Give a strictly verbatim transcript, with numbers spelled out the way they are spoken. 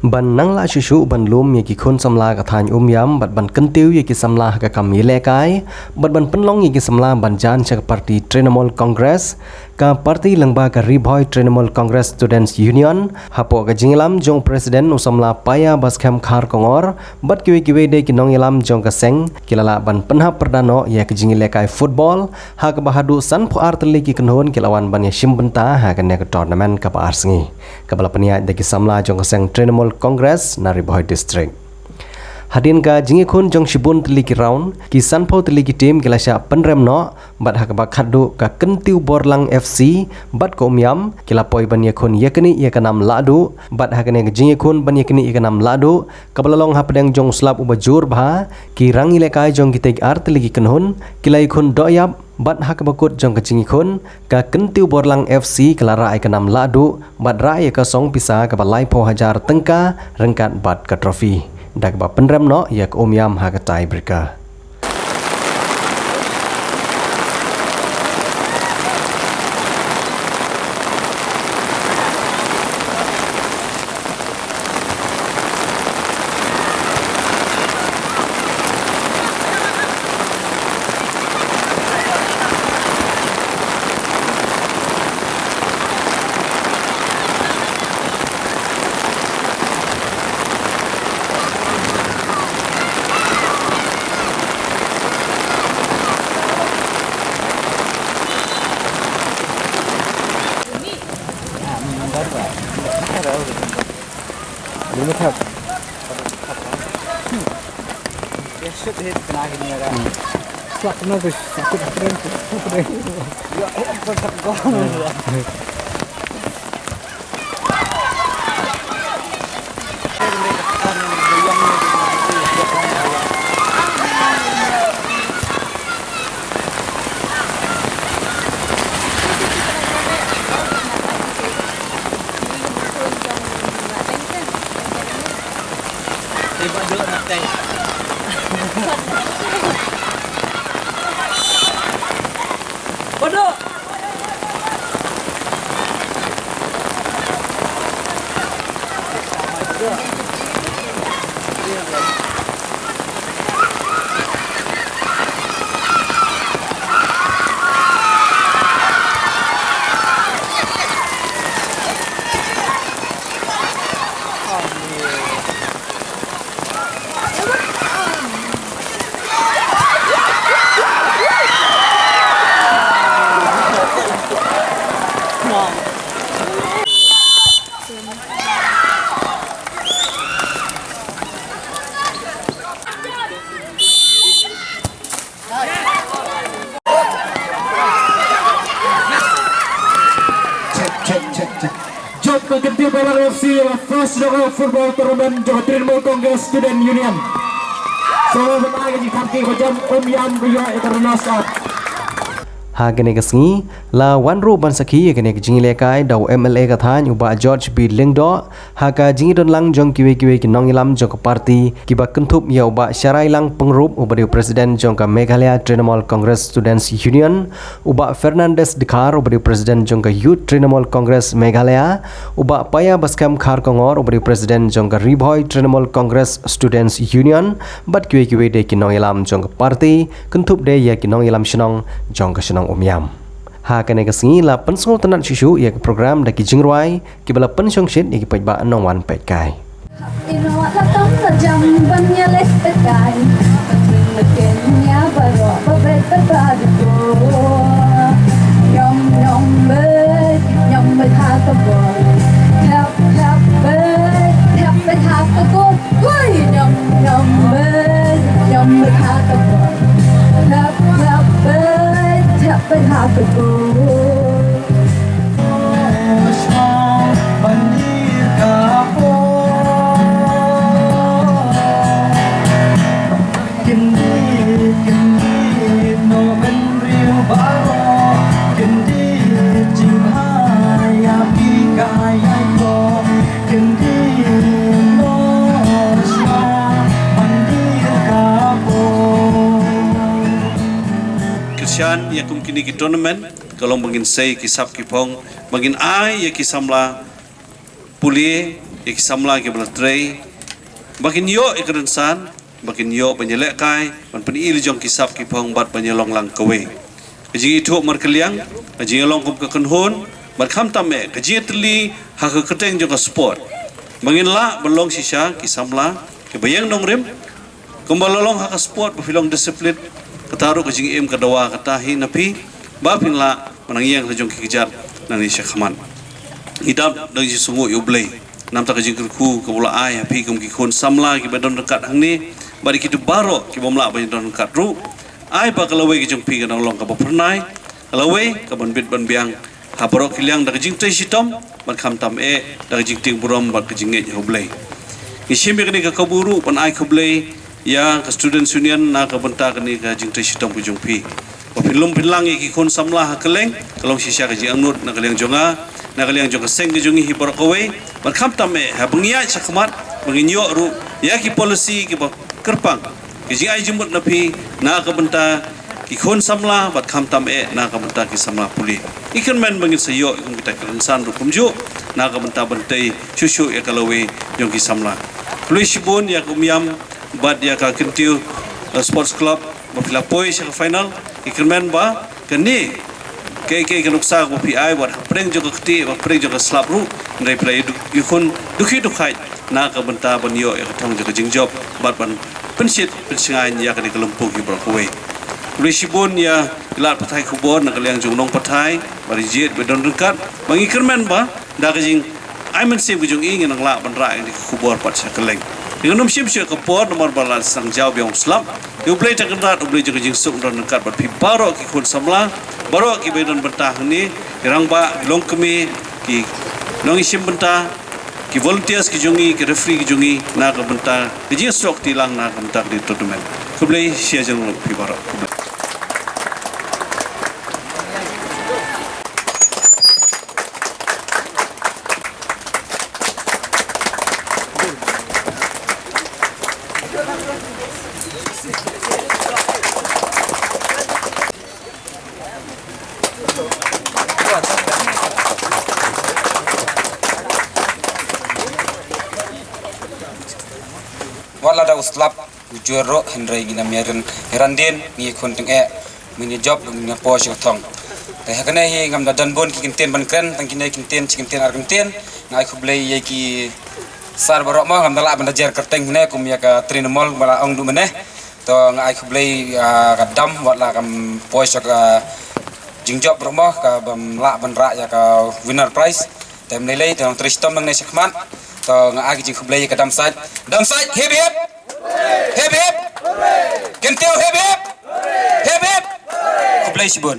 Ban nang lah shuh shuh ban lum ïa ki khun samla ka thaiñ Umiam bad ban kyntiew ïa ki samla ha ka kam ïalehkai bad ban pynlong ïa ki samla ban jan sha ka party Trinamool Congress, ka party lyngba ka Ri Bhoi Trinamool Congress Students Union, hapoh ka jingïalam jong u President u samla Paiabaskhem Kharkongor bad kiwei kiwei de ki nongïalam jong ka seng, ki la lah ban pynhap pyrda noh ïa ka jingïalehkai football, ha kaba haduh sanphew ar tylli ki kynhun ki la wan ban ïashim bynta ha kane ka tournament kaba ar sngi, kaba la pynïaid da ki samla jong ka seng Trinamool Congress na Ri Bhoi District. Hadien ka jingïakhun jong shibun tylli ki round, ki sanphew tylli ki team ki la shah pynrem noh, bad ha kaba khatduh ka Kyntiew Borlang F C bad ka Umiam ki la poi ban ïakhun ïaknieh ïa ka nam lahduh, bad ha kane ka jingïakhun ban ïaknieh ïa ka nam lahduh, kaba la long hapdeng jong u slap uba jur bha, ki rangïalehkai jong kitei ki ar tylli ki kynhun ki la ïakhun dohïap, bad ha kaba kut jong ka jingïakhun, ka Kyntiew Borlang F C ka la rah ïa ka nam lahduh bad rah ïa ka song pisa kaba laiphew hajar tyngka ryngkat bad ka trophy, da kaba pynrem noh ïa ka Umiam ha ka tiebreaker. Check, check, check, check. Jop ka Kyntiew Borlang F C, first knockout football tournament jong ka Trinamool Congress Student Union. Sngewbha ban ai ka jingkyrkhu ba jam Umiam ka ïoh ïa ka runners up. Ha kane ka sngi, la wan ruh ban sakhi ïa kane ka jingïalehkai da u M L A ka thaiñ u Bah George B Lyngdoh, ha ka jingïadon lang jong kiwei kiwei ki nongïalam jong ka party, kiba kynthup ïa u Bah Sharailang Pyngrope uba dei u President jong ka Meghalaya Trinamool Congress Students Union, u Bah Fernandes Dkhar uba dei u President jong ka Youth Trinamool Congress Meghalaya, u Bah Paiabaskhem Kharkongor uba dei u President jong ka Ri Bhoi Trinamool Congress Students Union, bad kiwei kiwei de ki nongïalam jong ka party, kynthup de ïa ki nongïalam shnong jong ka shnong Umiam. Ha kane ka sngi la pynsngewtynnad shuh shuh ïa ka program da ki jingrwai, kiba la pynshongshit ïa ki paidbah nongwan peitkai. Kyrshan ïa kum kine ki tournament ka long ba ngin sei ki sap ki phong, ba ngin ai ïa ki samla pule ïa ki samla kiba la trei ba kin ïoh ïa ka rynsan, ba kin ïoh ban ïalehkai, ban pyni la jong ki sap ki phong bad ban ïalong lang kawei. Ka jingithuh markylliang, ka jingïalong kum ka kynhun, bad khamtam eh ka jingïatylli ha ka kyrteng jong ka sport. Ba ngin lah ban long shisha ki samla kiba ïeng nongrim, kumba la long ha ka sport ba phi long discipline, kata ruh ka jingim ka dawa kata hi na phi, ba phin lah ban nang ïeng ha jong ki kjat nangne sha khmat. Ngi dap da ka jingsngew ïa U Blei namar ka jingkyrkhu kaba u la ai ha phi kum ki khun samla kiba don ryngkat hangne, bad ïa kito baroh kibym lah ban don ryngkat ruh. Ai ba ka lawei ka jong phi kan nang long kaba phyrnai, ka lawei kaban bit ban biang ha baroh ki liang da ka jingtrei shitom, bad khamtam eh da ka jingtieng burom bad ka jingngeit ha U Blei. Ngi shim ïa kane ka kabu ruh ban ai khublei ïa ka Students' Union na ka bynta kane ka jingtrei shitom ka jong phi. Ba phin lum phin lang ïa ki khun samla ha kylleng, ka long shisha ka jingangnud na ka liang jong nga, na ka liang jong ka seng ka jong ngi hi baroh kawei, bad khamtam eh haba ngi ïaid sha khmat ba ngin ïoh ruh ïa ki policy kiba kyrpang, ka jingai jingmut na phi na ka bynta ki khun samla bad khamtam eh na ka bynta ki samla pule. Ngi kyrmen ba ngin sa ïoh kum kita ki rynsan ruh kumjuh na ka bynta ban tei shuh shuh ïa ka lawei jong ki samla. Khublei shibun ïa ka Umïam bad ïa ka Kyntiew, eh, Sports Club ba phi la poi sha ka final. Ngi kyrmen ba kane kaei kaei ka nuksa kaba phi ai wat hapdeng jong ka kti, wat hapdeng jong ka slap ruh, hynrei phi la ïa du-, ïakhun dukhi dukhait na ka bynta ban ïoh ïa ka thong jong ka jingjop bad ban pynshit pynshngaiñ ïa kane ka lympung hi baroh kawei. Khublei shibun ïa ki lad pathai khubor na ka liang jong u nongpathai bad ri jied ba don ryngkat, ba ngi kyrmen ba da ka jingai mynsiem ka jong i ngin nang lah ban rah ïa kane ka khubor pat sha kylleng. Ngin ym shim shuh ka por namar ba la sdang jaw biang u slap. Ïa U Blei Trai Kynrad, U Blei jong ka jingsuk un don ryngkat bad phi baroh ki khun samla, baroh kiba don bynta hangne, ki rangbah, ki longkmie, ki nongïashim bynta, ki volunteers ki jong ngi, ki referee ki jong ngi, na ka bynta ka jingïasoh kti lang na ka bynta kane ka tournament. Khublei shibun ïa phi baroh. Khublei. Wat la da u slap u jur ruh, hynrei ngin ym ïaran, ïaran dien, ngi khun tyngeh, ngin ïa jop, ngin ïa poi sha ka thong. Te ha kane hi ngam da don bun ki kyntien ban kren, tang kine kyntien, shi kyntien ar kyntien, nga ai khublei ïa ki sar baroh mo, ngam da lah ban da jer kyrteng ne kum ïa ka Trinamol ba la ong duh mynne. To nga ai khublei, ah, ka dam wat la kam poi sha ka jingjop baroh mo, kabym lah ban rah ïa ka winner prize. Te ym lei lei, te nang trei shitom nangne shakhmat. To nga ai ka jingkhublei ïa ka Damsait. Damsait, hip hip. Hip hip. Kyntiew, hip hip. Hip hip. Khublei shibun.